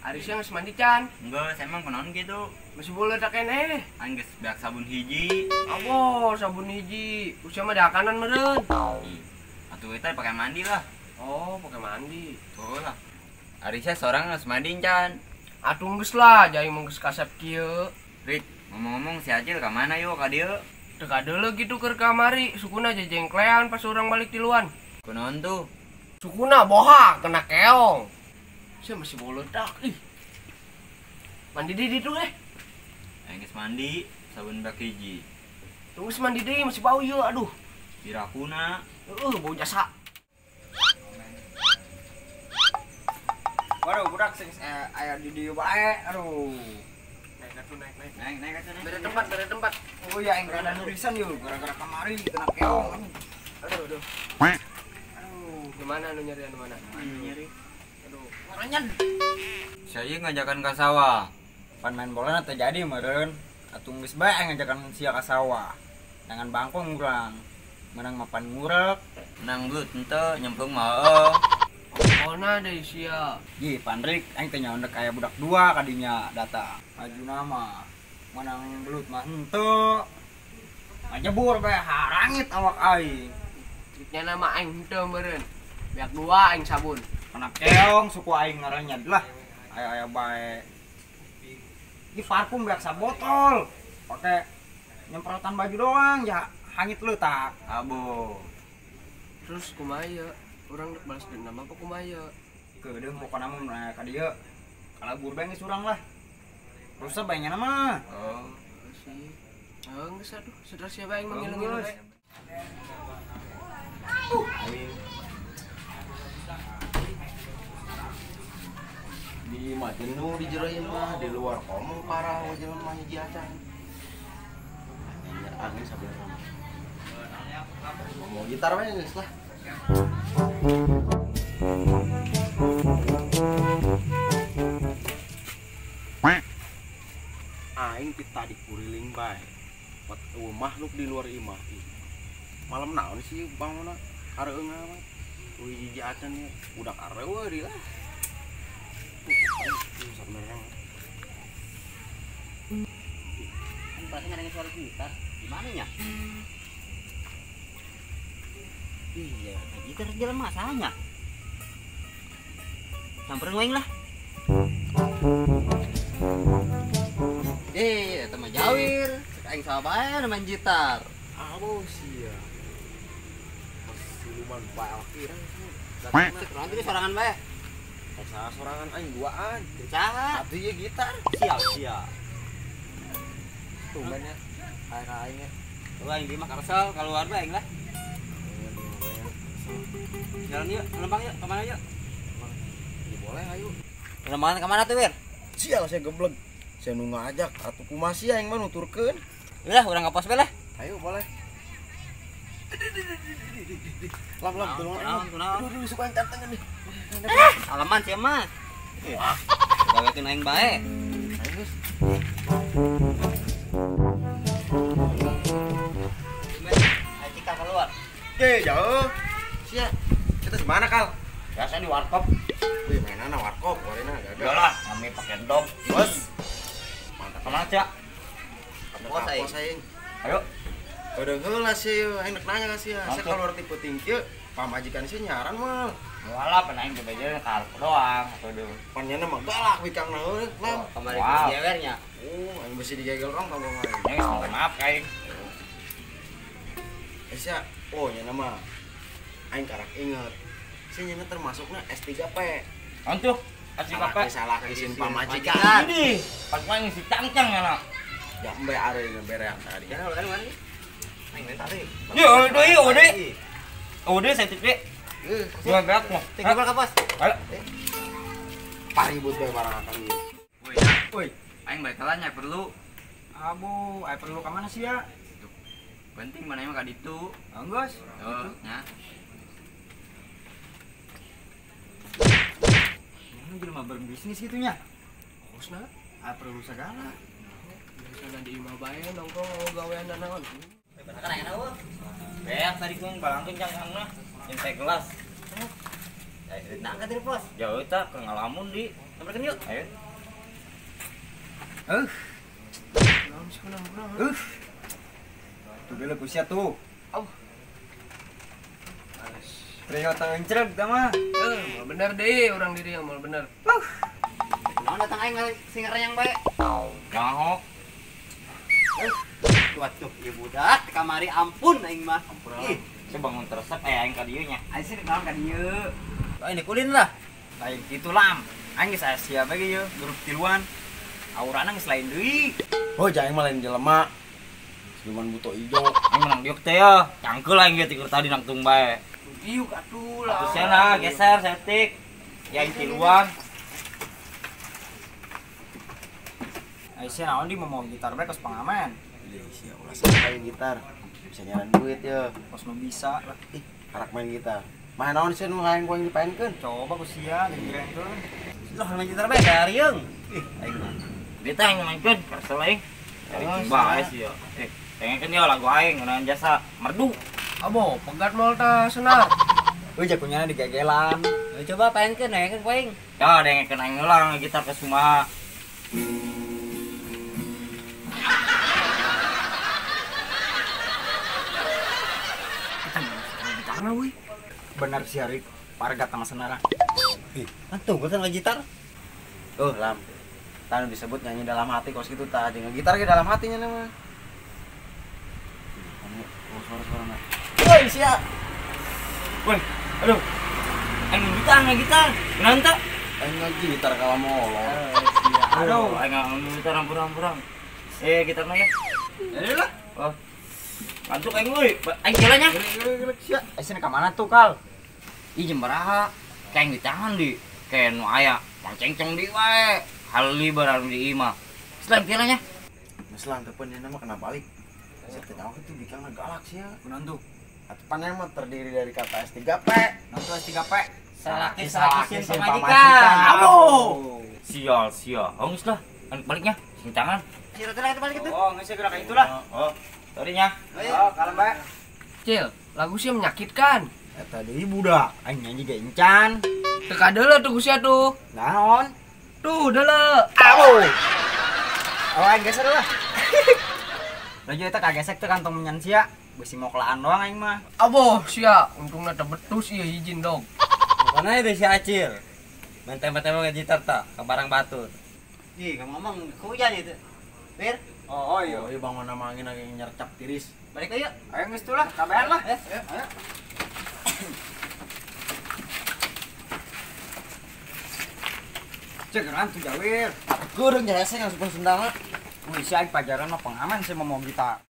Ari sia geus mandi can? Geus, emang kunaon kitu? Masih boleh tak keneh. Aing geus beak sabun hiji. Abo, sabun hiji. Usia mah dakanan meureun. Atuh eta pake mandi lah. Oh, pake mandi. Oh lah. Ari sia sorang geus mandi can? Atuh geus lah, jai mah geus kasep kieu. Rik, ngomong-ngomong si Acil ka mana yuk ka dieu? Teu kadeuleu kitu keur kamari, sukuna jejengklean pas urang balik tiluan. Kunaon tuh? Sukuna boha kena keong. Sia masih boledak ih. Mandi di ditu eh. Aing geus mandi, sabun bak hiji. Tunggu mandi deui masih bau ieu aduh. Dirakuna. Heeh, bau jasa. Waduh, budak sing aya di dieu bae. Aduh. Naik atuh naik naik. Naik naik atuh. Bere tempat, bere tempat. Oh iya, aing rada nurisan yeuh gara-gara kamari kena keong. Aduh, aduh. Aduh, gimana nu nyari anu mana? Anu nyari. Aduh, ngaranyan. Saya ngajakan ka sawah. Pan main bola teh jadi meureun. Atuh geus bae aing ngajakan sia ka sawah. Nangan bangkong urang. Menang mapan ngurek, menang belut henteu nyemplung mah heueuh. Pokona deui sia. Ih, Pandrik aing teh nyaondek aya budak dua kadinya datang. Majuna mah menang belut mah henteu. Ngajebur bae harangit awak aing. Nya nama aing henteu meureun. Beak dua aing sabun. Kena keong suku aing ngarannya lah. Aya-aya bae. Di parfum beak sabotol. Pake nyemprotan baju doang ya hangit leutak. Abo. Terus kumaha ieu? Urang rek balas dendam apa kumaha ieu? Keudeung pokona mah mun aya ka dieu. Kalabur bae geus urang lah. Rusak bae nya mah. Oh, sih. Heuh geus aduh, stres sia bae aing mah ngilu-ngilu bae. Aing di imah jenuh di jero imah, di luar komong parah we jelema hiji acan. Anjir angin sabenerna. Ngomong gitar we geus lah. Aing ti tadi kuriling bae. Wat eueuh makhluk di luar imah ih. Malam naon sih bangunna hareueung amat. Eueuh hiji acan ieu budak areueuh deui lah. Sebenarnya kan berarti ngadengin suara gitar gimana nya? Iya, gitar jalan masanya. Samperin waing lah. Eta mah jawir, cek aing saha bae main gitar. Abo sia. Siluman bae akhiran. Cek urang teh sorangan bae. Salah sorangan aing duaan. Saha? Atuh ieu gitar. Siap, siap. Tumben ya. Aing aing ya. Tuh aing di mah karsel keluar bae aing lah. Jalan yuk, lempang yuk, kemana yuk? Ya boleh ayo. Lempangan kemana tuh, Wir? Sial saya geblek. Saya nu ngajak atuh kumaha sia aing mah nuturkeun. Udah, urang ka pos bae lah. Ayo boleh. Lam lam tolong. Aduh, aduh, suka yang tantangan nih. Salaman sih mah. Gawekeun aing bae. Ayo geus. Ayo cikal keluar. Eh, jauh. Sia. Kita di mana, Kal? Biasa di warkop. Wih, mainan warkop, warena gagal. Iyalah, kami pakai dog. Bos. Mantap. Kemana, Cak? Pos aing. Ayo. Udah heula sih, aing rek nanya ka sia. Sia keluar tipe tingki, pamajikan sia nyaran mah. Walah, pan aing bebeja karep doang atuh deui. Pan nyana mah galak wikang na heueuh, lam. Kamari geus jewernya. Oh, aing besi digegel rong tong aing. Aing minta maaf ka aing. Eh sia, oh nyana mah aing karak inget. Sia nyana termasukna S3P. Antuh, S3P. Salah isin pamajikan. Ini, pas aing si cangcang nyana. Ya embe are bereak tadi. Jangan kan mana? Aing main tarik. Yo, deui, ode. Ode saya tipe. Dua beak mah. Tiga ka pos. Ayo. Paribut bae barang akang ieu. Woi, woi. Aing bae nya perlu. Abu, aing perlu ka mana sia? Penting mana emang ka ditu. Enggeus. Oh, nya. Ini jelema berbisnis kitu nya. Kosna, ah perlu segala. Bisa di imah bae nongkrong gawean naon. Kan aing eueuh. Beak tadi gua balangkeun cangkangna. Nyente gelas. Nangka dari pos. Jauh tak ke ngalamun di. Samperkeun yuk. Ayo. Tuh geuleuh ku sia tuh. Au. Trio teuncreg tah mah. Moal bener deui urang diri yang moal bener. Naon datang aing sing ngarayang bae. Nyaho. Waduh, ieu budak kamari ampun aing mah. Ih, saya bangun teresep aing ka dieu nya. Aing sih naon ka dieu. Aing dikulin lah. Lain kitu lam. Aing geus aya sia bae ieu grup tiluan. Aurana geus lain deui. Oh, jangan mah lain jelema. Siluman buto ijo. Aing menang diuk teh ya. Cangkeul aing ge tikur tadi nangtung bae. Diuk atuh lah. Atuh sia geser setik. Ya aing tiluan. Aing sia naon di mau gitar bae kos pengamen. Ih, sia ulah sampai gitar. Bisa nyaran duit ya. Kos nu bisa lah. Ih, karak main gitar. Mah naon sia nu hayang ku aing dipaenkeun? Coba ku sia digerenkeun. Lah main gitar bae ka rieung. Ih, aing mah. Dia teh aing maenkeun kesel aing. Bae sia. Pengenkeun ya lagu aing ngeunahan jasa merdu. Abo, pegat moal tah senar. Euy jakunyana digegelan. Coba paenkeun aing ku aing. Ya dengekeun aing ulang gitar ke sumaha. Gitarna euy. Bener sih Arik, pargat sama senara. Ih, antum gua kan gitar. Oh, lam. Tah disebut nyanyi dalam hati kos kitu tah jeung gitar ge dalam hatinya mah. Oh, suara-suara. Woi, sia. Woi, aduh. Aing gitar, gitar. Kunaon tah? Aing gitar kalamolor. Aduh, aing gitar ampur-ampurang. Gitarna ya. Jadi lah. Oh. Ngantuk aing euy. Aing jalannya. Geuleuh sia. Aing ka mana tuh, Kal? Ih, jeung baraha. Kayak di tangan di. Kayak nu aya mangcengceng di wae. Hali barang di imah. Selang jalannya. Geus lah teu pun mah kena balik. Saya teh naon kitu bikangna galak sia. Kunaon tuh? Atuh mah terdiri dari kata S3P. Naon tuh S3P? Salaki salaki sin pamajikan. Aduh. Sial sial. Oh geus lah. Anu baliknya sing tangan. Sira teh balik itu. Oh, geus geura ka itu lah. Oh. Sorry nya. Oh, kalem bae. Cil, lagu sia menyakitkan. Eta deui budak, aing nyanyi ge encan. Teu kadeuleu tuh ku sia tuh. Naon? Tuh deuleu. Aduh. Oh, aing geser lah. Laju eta kagesek teh kantong menyan sia. Beusi moklaan doang aing mah. Aboh sia, untungna teh betus ieu hijin dog. Pokona itu si Acil. Main tembak-tembak gitar ta ke barang batur. Ih, kamu ngomong hujan itu. Bir. Oh, iya. Oh, iya bangun nama angin lagi nyercap tiris. Balik ayo. Ayo geus tuh lah, kabaran lah. Ayo. Cek tuh jawir. Kurang jasa yang super sendana. Wih, si aing pajaran mah pengaman sih mau gitar.